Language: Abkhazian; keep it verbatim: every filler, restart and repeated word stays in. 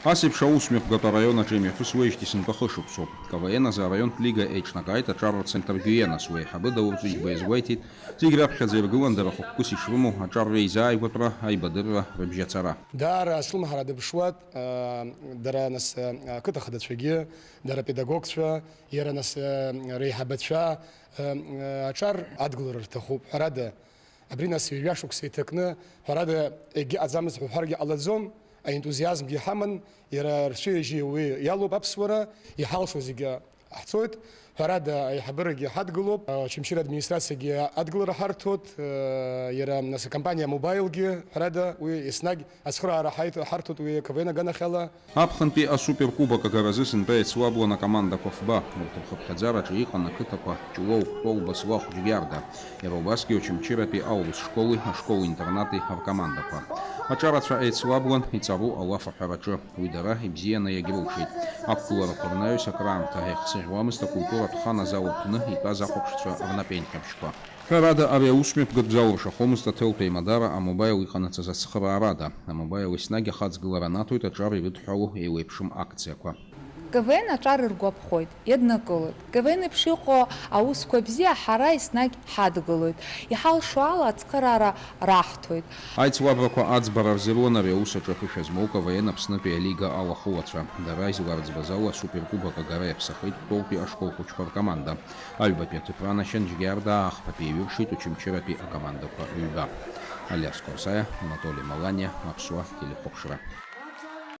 Ас еиԥш аусмҩаԥгатә араион аҿы имҩаԥысуеижьҭеи сынтәа хышықәсоуп. К В Н азы араионтә лига еиҿнакааит аҿар рцентргьы ианасуа, аиҳабы Даур Ҵәыџьба иазгәеиҭеит, зегь раԥхьаӡа иргылан дара хықәкыс ишрымоу аҿар реизааигәатәра, аибадырра, рыбжьацара. Даара слымҳара дыԥшуеит, аа, дара нас, аа, ақыҭа хадацәагьы, дара апедагогцәа, иара нас, аа, реиҳабацәа, аа, аҿар адгылара рҭахуп, ҳәарада. Абри нас ҩажәа шықәса иҭакны, ҳәарада, егьыҟаӡамызт ҳәа уҳәаргьы ҟалаӡом, аентузиазмгьы ҳаман, иара рцәеижьы уи иалоуп аԥсуара, иҳалшо зегьы ҳцоит, ҳәарада, аиҳабырагьы ҳадгылоуп, Очамчыра администрациагьы адгылара ҳарҭоит, иара нас акомпаниа Мобаилгьы, ҳәарада, уи еснагь ацхыраара ҳаит-, ҳарҭоит уи К В Н аганахьала. Аԥхынтәи асуперкубок агаразы сынтәа еицуаблан акомандақәа фба, урҭ рхыԥхьаӡараҿы иҟан ақыҭақәа Ҷлоу, Кәтол, Баслахә, Џьгьарда, иара убасгьы Очамчыратәи аурыс школи ашкол-интернати ркомандақәа. Аҿарацәа еицуаблан иҵару ауаф аҳәараҿы, уи дара ибзианы иагьрылшеит. Ақәгыларақәа рнаҩс акраамҭа иахсыӷьуамызт акультуратә хан азал рҭәны итәаз ахәаԥшцәа рнапеинҟьабжьқәа. Ҳәарада, ари аусмҩаԥгатә зал ршахомызт аҭелтә еимадара амобаил иҟанаҵаз ацхыраарада. Амобаил еснагь ахаҵгылара анаҭоит аҿар ирыдҳәалоу еиуеиԥшым акциақәа. К В Н аҿар ргәаԥхоит, иаднакылоит. К В Н еиԥш иҟоу аусқәа бзиа ҳара еснагь ҳадгылоит. Иҳалшо ала ацхыраара раҳҭоит. Аицлабрақәа аӡбара рзы ируан ари аус аҿы аԥышәа змоу К В Н Аԥснытәи алига алахәылацәа. Дара изларӡбаз ала асуперкубок агара иаԥсахеит Кәтолтәи ашкол хәыҷқәа ркоманда. Аҩбатәи аҭыԥ ранашьан Џьгьарда ахԥатәи еиҩыршеит Очамчыратәи акомандақәа ҩба. Алиас Қәарсаиа, Анатоли Маланиа, Аԥсуа телехәаԥшра.